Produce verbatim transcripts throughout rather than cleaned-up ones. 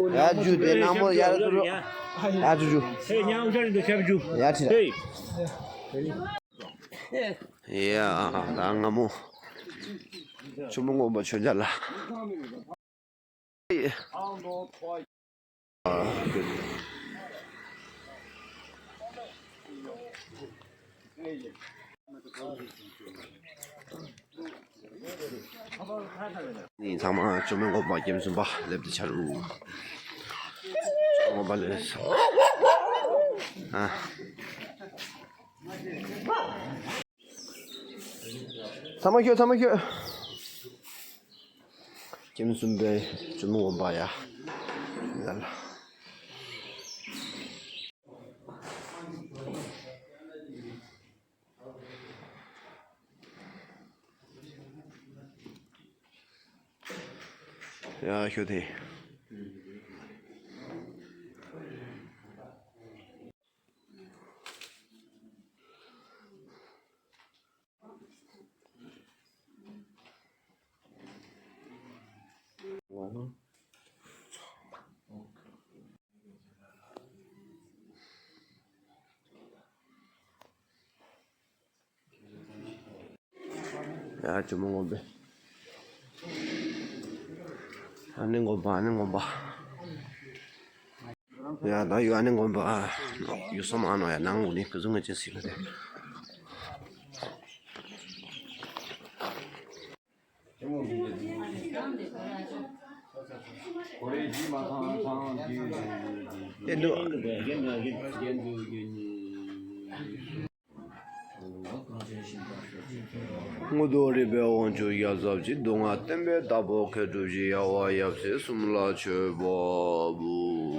ཡ་ཇུ་དེ་ནང་མོ་ཡ་ཇུ་ཇུ། ཡ་ཇུ་ཇུ། ཧེ་ཉང་ཤར་འདུག་ཤར་ཇུ། ཡ་ཁྲི། ཧེ། ཡ་ད་ང་མོ་ཆུ་མོ་ངོ་མ་ཆོས་འཇལ་ལ། ནི་ཚང་མ་བཅོམ་མེད་སྒོམ་པ་སྐྱེམས་གསུམ་པ་སླེབས་ཏེ་ཆ་རུ། སྒོམ་པ་ལས། ཨ། ཚང་མ་ཁྱོད་ཚང་མ་ཁྱོད། སྐྱེམས་གསུམ་པའི་བཅོམ་མེད་སྒོམ་པ་ཡ། ཡ་ལ། ཡ་ཤོ་དེ། ཡ་ཇོ་མོ་ངོམ་པས། ཨ་ནེ་ངོམ་པ། ཨ་ནེ་ངོམ་པ། ཡ་ད་ཡུ་ཨ་ནེ་ངོམ་པ། ཡུ་སོ་མ་ནོ་ཡ་ནང་ངུ་ནི་ཀུ་ཟུ་ངེ་ཅན་སི་ལ་དེ། ཨེ་འདུག་སྔོན་དུ་རིག་པའི་དབང་ཕྱུག་ཞབས་ཟབ་ཅིང་། སྡུག་བསྔལ་བརྟན་པའི་བདག་པོ་མཁས་གྲུབ་ཀྱི། རྒྱལ་བ་ཡབ་སྲས་གསུམ་ལ་མཆོད་པ་འབུལ།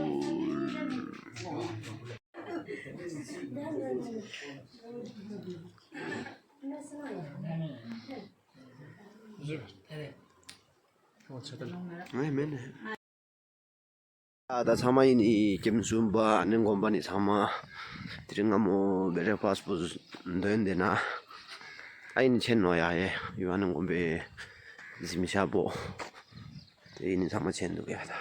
ཨ་ད་ཚང་མ་ཡིན་ནི་སྐྱེམས་གསུམ་པ་ཨ་ནེ་ངོམ་པ་ནི་ཚང་མ་དེ་རིང་སྔ་མོ་བེ་རེག་ཕ་སི་པོ་འདོན་དེ་ན་ཨ་ཡིན་ནི་ཆེན་ནོ་ཡ་ཡེ་ཡུ་ཨ་ནེ་ངོམ་པའི་གཟིམ་ཤག་པོ་དེ་ཡིན་ནི་ཚང་མ་ཆེན་འདུག་ཡ་ད།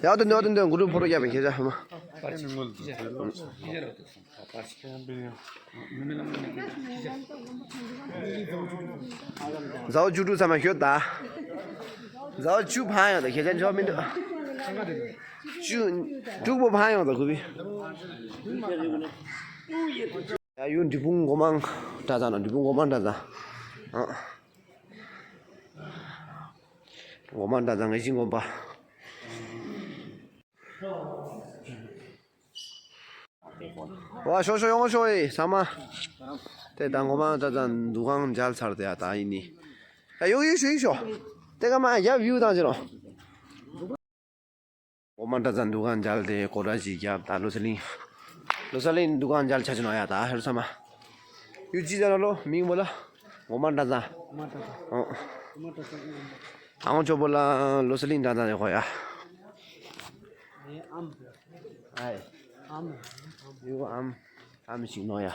ཡག་ཏུ་འདོད་དུ་འདོད་གུ་རུ་ཕོ་རོ་རྒྱབ་པའི་ཁྱེད་ཅག་ཧ་མ། ཟའོ་བཅུ་དྲུག་ཚང་མ་ཤོད་ད། ཟའོ་བཅུ་ཕང་ཡོང་ད་ཁྱེད་ཅག་འཇོག་མི་འདུག་བཅུ། དྲུག་པོ་ཕང་ཡོང་ད་གུ་བི། ཡ་ཡུ་འབྲས་སྤུངས་སྒོ་མང་གྲྭ་ཚང་ན་འབྲས་སྤུངས་སྒོ་མང་གྲྭ་ཚང་། ཨ། སྒོ་མང་གྲྭ་ཚང་ངེས་ཤིང་དགོན་པ། ཝ་ཤོག་ཤོག་ཡོང་ཤོག་ཡེ་ཚང་མ། དེ་ད་སྒོ་མང་གྲྭ་ཚང་འདུ་ཁང་མཇལ་ཚར་དེ་ཡ་ད་ཡིན་ནི། ད་ཡོང་ཡོང་ཤོག་ཡོང་ཤོག་དེ་ག་མ་ཡ་བིའུ་བཏང་ཅི་རོ། སྒོ་མང་གྲྭ་ཚང་འདུ་ཁང་མཇལ་ཏེ་སྐོར་ར་ཞིག་བརྒྱབ་ད་བློ་གསལ་གླིང་། བློ་གསལ་གླིང་འདུ་ཁང་མཇལ་ཆ་ཅི་ནོ་ཡ་ད་ཧེར་ཚང་མ། ཡུ་ཅི་ཟེར་ལོ་མིང་བོ་ལ། སྒོ་མང་གྲྭ་ཚང་། སྒོ་མང་གྲྭ་ཚང་། ཨོ། ཨང་ཅོ་བོ་ལ་བློ་གསལ་གླིང་གྲྭ་ཚང་ཡོད་ཁོ་ཡ། ཨེ་ཨམ། ཨའི། ཨམ། ཡུ་ཨམ། ཨམ་ཞིག་ནོ་ཡ།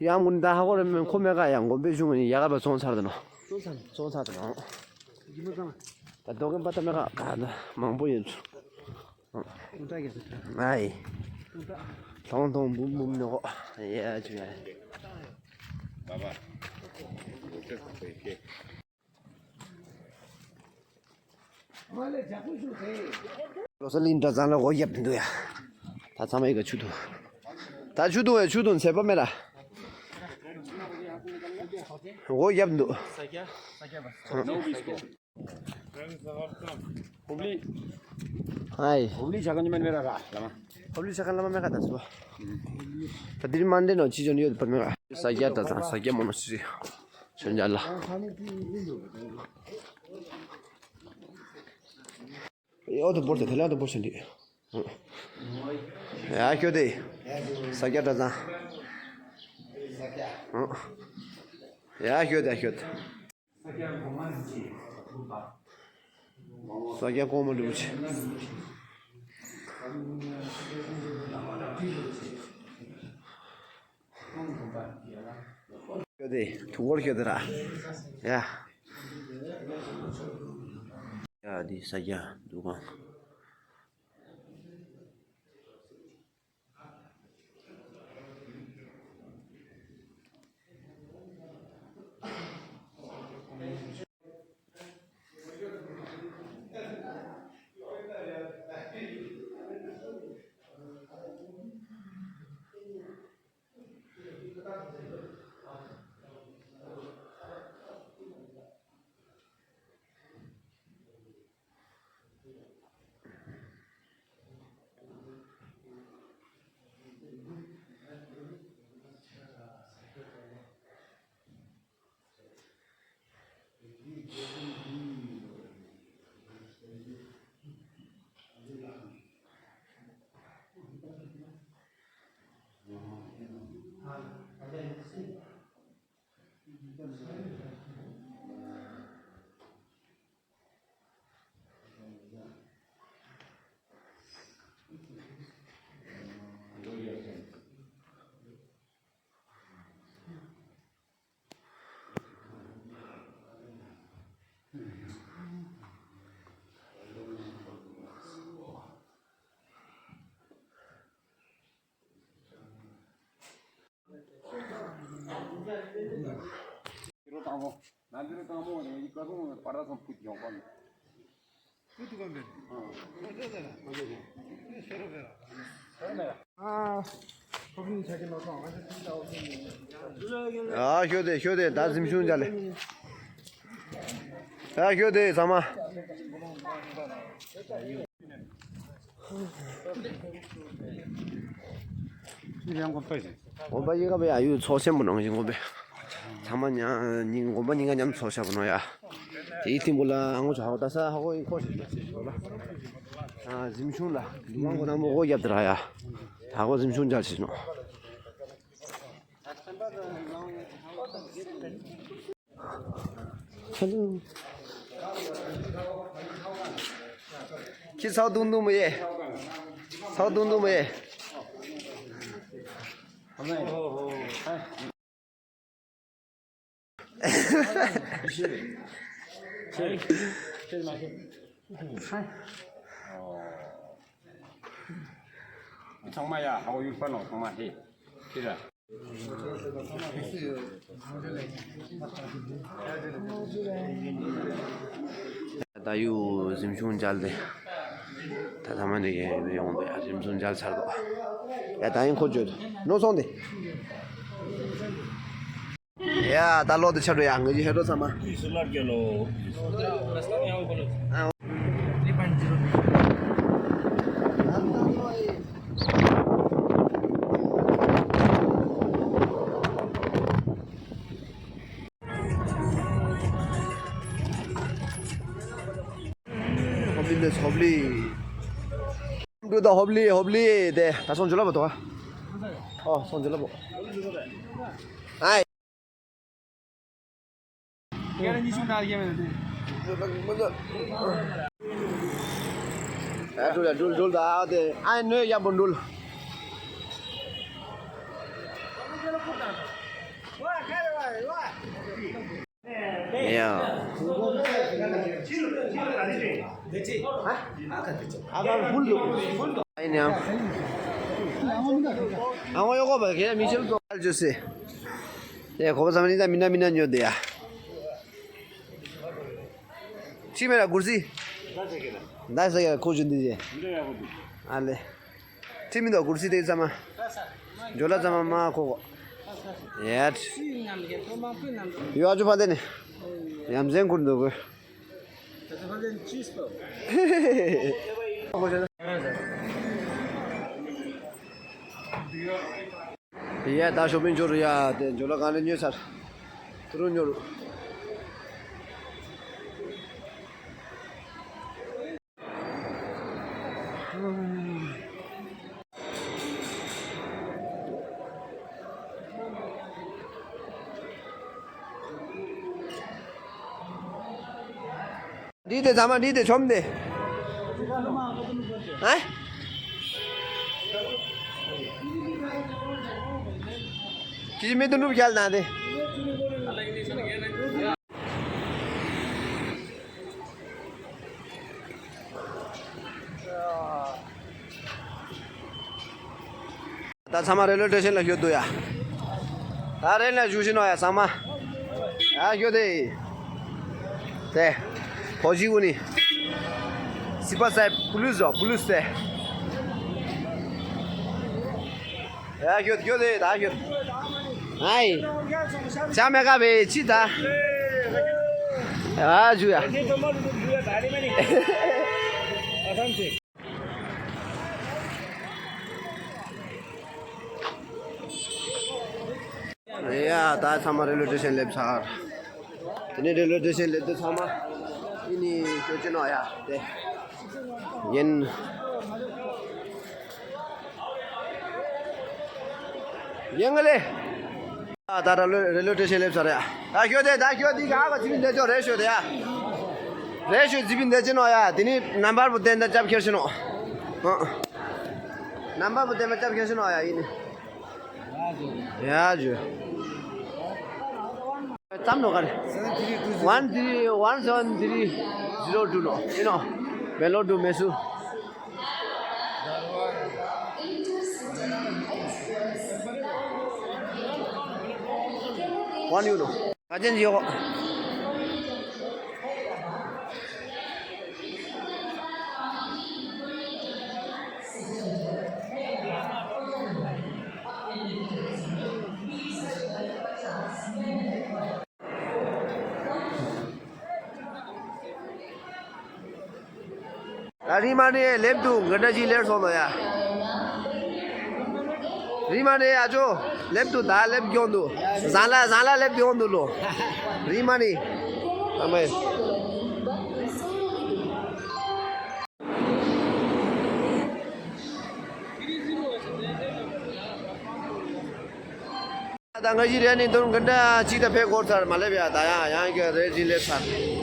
ཡ་མུན་ད་ཧ་གོ་རེ་མེན་ཁོ་མེ་ག་ཡ་མགོན་པོའི་གཞུང་ཡ་ག་པ་ཚོང་ཚར་དུ་ནོ། ཚོང་ཚར། ཚོང་ཚར་དུ་ནོ། ད་དོ་གན་པ་ད་མེ་ག་ག་ད་མང་པོ་ཡོད། ཨའི། ཐོང་ཐོང་འབུམ་འབུམ་ནོ། ཡ་ཅུ་ཡ། བློ་གསལ་གླིང་གྲྭ་ཚང་ལ་སྒོ་བརྒྱབ་འདུག་ཡ། ད་ཚང་མ་ཡི་ག་ཆུ་འཐུང་། ད་ཆུ་འཐུང་བས་ཆུ་འཐུང་ཚད་པ་མེད་ལ། སྒོ་བརྒྱབ་འདུག་ཧུབ་ལི། ཧའི། ཧུབ་ལི་ཆ་ག་ཉི་མ་མེད་ར་ར་ལ་མ། ཧུབ་ལི་ཆ་ག་ལ་མ་མེད་ག་ད་སོ། ད་དེ་རིང་མ་འདྲེ་ནོ་ཅི་ཅོ་ནི་ཡོད་པ་མེད་ག་ས་རྒྱ་ད་ཚང་ས་རྒྱ་མོ་ནོ་སི་ཆོན་རྒྱ་ལ། ཨོ་ཏོ་བོར་ཏེ་ཐལ་ཨོ་ཏོ་བོར་ཤན་དི། ཡ་ཁྱོད་དེ། ས་རྒྱ་ད་ཚང་། ཡ་ཁྱོད་དེ་ཁྱོད། ས་སྐྱ་གོང་མ་རིན་པོ་ཆེ། དེ་ཐུགས་ཁུར་ཞུ་དེ་ར། ཡ། ཡ་འདི་ས་རྒྱ་འདུ་ཁང་། ཨ། ཨ་ཤོ་དེ་ཤོ་དེ་ད་གཟིམ་ཆུང་མཇལ་ལེ། ཨ་ཤོ་དེ་ཚང་མ། ངོམ་པ་ཡི་ག་བས་ཡ་ཡུལ་ཚོགས་ཆེན་པོ་ནང་བཞིན་ངོམ་པས། ཚང་མ་ཉ་ཉིན་ངོམ་པ་ཉིན་ག་མཉམ་ཚོགས་ཤག་པོ་ནོ་ཡ། དེའི་ཐིམ་པོ་ལ་ཨ་ངོ་ཆ་ཧོ་ད་ས་ཧ་གོ་ཡིན་ཁོ་ཞིག་ལ། ཨ་གཟིམ་ཆུང་ལ་འདུ་ཁང་གོ་ན་མོ་གོ་རྒྱབ་དེ་ར་ཡ། ད་གོ་གཟིམ་ཆུང་མཇལ་ཞིག་ནོ། Hello. ཁྱི་ཚ་དུང་དུང་མ་ཡེ། ཚ་དུང་དུང་མ་ཡེ། ཚང་མ་ཡ་ཧའོ་ཡུལ་པ་ནོ་ཚང་མ་ཧེ། ཁྱི་ར། ད་ཡུ་གཟིམ་ཆུང་མཇལ་ཏེ། ད་ཐ་མ་འདི་ཡོང་པ་ཡ་གཟིམ་ཆུང་མཇལ་ཚར་དོ། ཡ་ད་ཡིན་ཁོ་བརྗོད་ནོ་སོང་སྟེ། ཡ་ད་ལོ་དེ་ཆ་འགྲོ་ཡ་ངེད་ཀྱི་ཧེ་རོ་ཚང་མ། ཧོབ་ལི་ལེས་ཧོབ་ལི། འགྲོ་ད་ཧོབ་ལི་ཧོབ་ལི་དེ་ད་སོང་ཇོ་ལ་བ་དོ། ཨོ་སོང་ཇོ་ལ་བ། ཨའི། ཨ་འགྲུལ་ཡ་འགྲུལ་འགྲུལ་ད་དེ་ཨའི་ནོས་ཡ་བོ་འགྲུལ། ཡ། ཨ་ནི་ཨ་ཨ་ཡོ་གོ་བ་གེ་མི་ཤེལ་ཏོ་ཨལ་ཇོ་སེ། ཡ་གོ་བ་ས་མ་ནི་ད་མི་ན་མི་ན་ཉོ་དེ་ཡ། ཅི་མེ་ར་གུར་སི། ད་ས་ཡ་ཁོ་ཇུ་འདི་ཡེ། ཨ་ལེ། ཁྲི་མི་འདུག་གུར་སི་དེ་ཚང་མ། ཇོ་ལ་ཚང་མ་མ་ཁོ་གོ། ཡ། ཡོ་ཨ་ཅུ་ཕ་དེ་ནི། ཡ་མཛེས་ཁུར་འདུག་གོ། ཡ་ད་ཞོ་པིང་ཇོ་རུ་ཡ་དེ་ཇོ་ལ་གང་ལ་ཉོས་ཚར། ཏུ་རུ་ཉོ་རུ། འདི་དེ་ཚང་མ་འདི་དེ་ཆོམ་དེ། ཨ། ཁྱི་མི་དུ་འགྲུབ་ཁྱལ་ན་དེ། ད་ཚང་མ་རེ་ལི་ཝེ་སི་ཊེ་ཤན་ལ་ཞུགས་འདུག་ཡ། ད་རེ་ལ་ཞུགས་ཤིག་ནོ་ཡ་ཚང་མ། ཡ་ཞུགས་དེ། དེ། ཕོ་ཤི་གུ་ནི། སི་པ་སའི་པུ་ལིས་རོ་པུ་ལིས་དེ། ཡ་ཞུགས་ཞུགས་དེ་ད་ཞུགས། ཨའི། ཅ་མེ་ཀ་བེ་ཅི་ད། ཡ་ཞུགས་ཡ། ཡ་ད་ཚང་མ་རེ་ལི་ཝེ་སི་ཊེ་ཤན་སླེབས་ཚར། དེ་ནས་རེ་ལི་ཝེ་སི་ཊེ་ཤན་སླེབས་དུས་ཚང་མ་ཨི་ནི་ཞོ་ཅི་ནོ་ཡ་དེ་ཡིན། ཡིན་ག་ལེ། ད་ད་རེ་ལི་ཝེ་སི་ཊེ་ཤན་སླེབས་ཚར་ཡ། ད་ཞོ་དེ་ད་ཞོ་དེ་ག་ག་ཅི་མི་འདེ་ཅོ་རེ་ཞོ་དེ་ཡ། རེ་ཞོ་ཅི་མི་འདེ་ཅི་ནོ་ཡ་དེ་ནི་ནམ་བར་བུ་དེ་འདི་ཅབ་ཁྱེར་ཤི་ནོ། ཨ། ནམ་བར་བུ་དེ་མ་ཅབ་ཁྱེར་ཤི་ནོ་ཡ་ཡིན། ཡ་ཇུ། ཙམ་ནོ་ག་རེ། one three one seven three zero two ནོ། ཡིན་ནོ། མེ་ལོ་ཌུ་མེ་སུ། ཝན་ཡུ་ནོ། ག་ཅན་ཡོ། ད་རི་མ་ནི་ལེབ་ཏུ་ག་འདྲ་ཅིག་ལེར་སོང་ལོ་ཡ། རི་མ་ནི་ཨ་ཅོ་ལེབ་ཏུ་ད་ལེབ་གྱོང་དུ། ཟ་ལ་ཟ་ལ་ལེབ་གྱོང་དུ་ལོ། རི་མ་ནི། ཨ་མེ། ད་ང་ཞིག་རེ་ནི་དོན་ག་འདྲ་ཅིག་ད་ཕེ་གོར་ཚར་མ་ལེབ་ཡ། ད་ཡང་ཡང་གི་རེ་ཅིག་ལེབ་ཚར།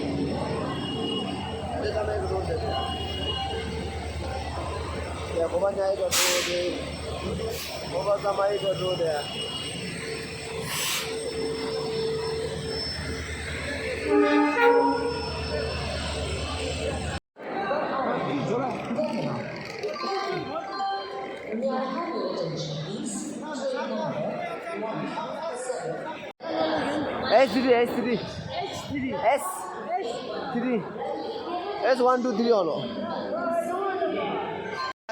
ཡ་གོ་པ་ཉ་ཡི་ག་འགྲོ་དེ། གོ་པ་ཙམ་མ་ཡི་ག་འགྲོ་དེ། S three, S three. S three. S one, two, three ཨོ་ལོ། ཡ་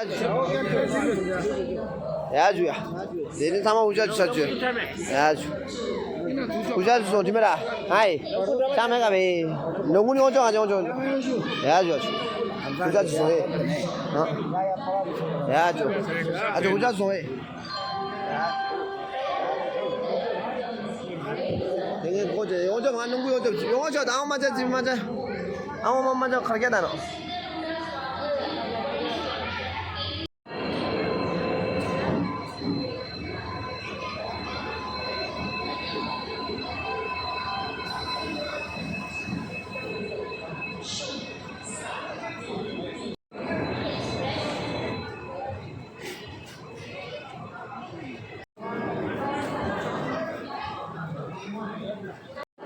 ཇུ་ཡ། དེ་ནི་ཚང་མ་འུ་ཅག་ཅུ་ས་ཅུ། ཡ་ཇུ། འུ་ཅག་ཅུ་སོང་དྲི་མེད་ར། ཧའི། ཤ་མེད་ག་བེ། ནོ་ངུ་ནི་འོ་ཅོ་ཨ་ཅོ་འོ་ཅོ། ཡ་ཇུ་ཡ་ཇུ། འུ་ཅག་ཅུ་སོང་ཨེ། ཡ་ཇུ། ཨ་ཅོ་འུ་ཅག་སོང་ཨེ། དེ་ངས་ཁོ་ཅེ་ཡོང་ཅོ་ང་ནོ་ངུ་ཡོང་ཅོ་ཡོང་ཅོ་ད་ཨ་མ་ཅ་ཅི་མ་ཅ། ཨ་མ་མ་མ་ཅ་ཁར་ཀྱ་ད་རོ།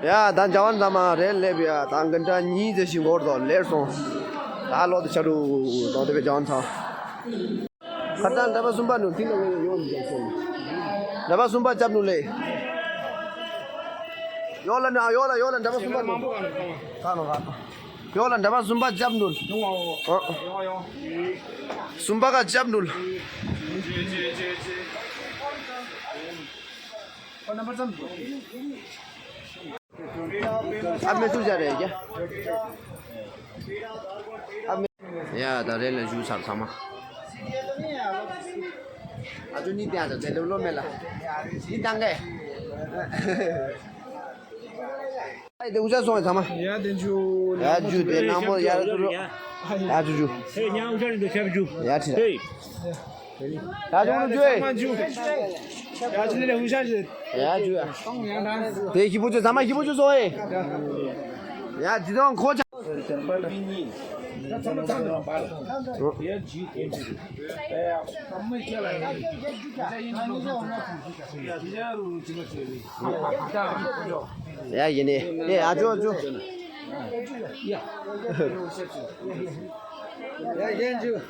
ཡ་ད་འཇའ་ཝན་ད་མ་རེད་ལེབ་ཡ། ད་ག་འདྲ་ཉིན་ཟེར་ཞིག་འགོར་དོ་ལེར་སོང་། ད་ལོ་དུ་ཆ་རུ་དོ་དེ་བའི་འཇའ་ཝན་ཚང་། ཁ་ཏང་འདྲ་པ་གསུམ་པ་ནུ་ཐིང་ལ་ཡོང་ཡོང་འཇའ་སོང་། འདྲ་པ་གསུམ་པ་ཅབ་ནུ་ལེ། ཡོ་ལ་ནི་ཡོ་ལ་ཡོ་ལ་འདྲ་པ་གསུམ་པ་ནུ། ཁ་ནོ་ཁ་ནོ། ཡོ་ལ་འདྲ་པ་གསུམ་པ་ཅབ་ནུ། ཨོ། གསུམ་པ་ག་ཅབ་ནུ། ཨ་མེ་སུ་ཇ་རེ་ཡ། ཨ་མེ། ཡ་ད་རེ་ལ་ཞུ་ཚར་ཚང་མ། ཨ་ཅོ་ནི་ཏན་ད་དེ་ལོ་ལོ་མེ་ལ། ནི་ཏང་གེ། ཨ་དེ་འུ་ཅག་སོང་ཚང་མ། ཡ་དེ་ཇུ། ཡ་ཇུ་དེ་ནང་མོ་ཡ་རུ་རུ། ཡ་ཇུ་ཇུ། ཧེ་ཉ་འུ་ཅག་རེ་འདུག་ཤབ་ཇུ། ཡ་ཁྲི། ད་ཅུང་ལ་ཇུ། ཡ་ཇུ་ལེ་ཧུ་ཤ་ཇུ། ཡ་ཇུ། དེ་ཞི་བུ་ཇུ་ཚང་མ་ཞི་བུ་ཇུ་སོང་ཨེ། ཡ་ཇི་དོན་ཁོ་ཆ། ཡ་ཡིན་ནི། ཨེ་ཨ་ཇུ་ཨ་ཇུ། ཡ་ཡན་ཇུ།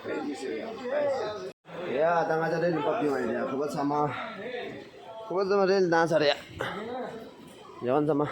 ཡ་ད་ང་ཚོ་རེད་ལ་བབས་ཡོང་བ་ཡིན་ཡ། ཁོ་པ་ཚང་མ། ཁོ་པ་ཚང་མ་རེད་ལ་ནང་ཚར་ཡ། ཡ་ཚང་མ།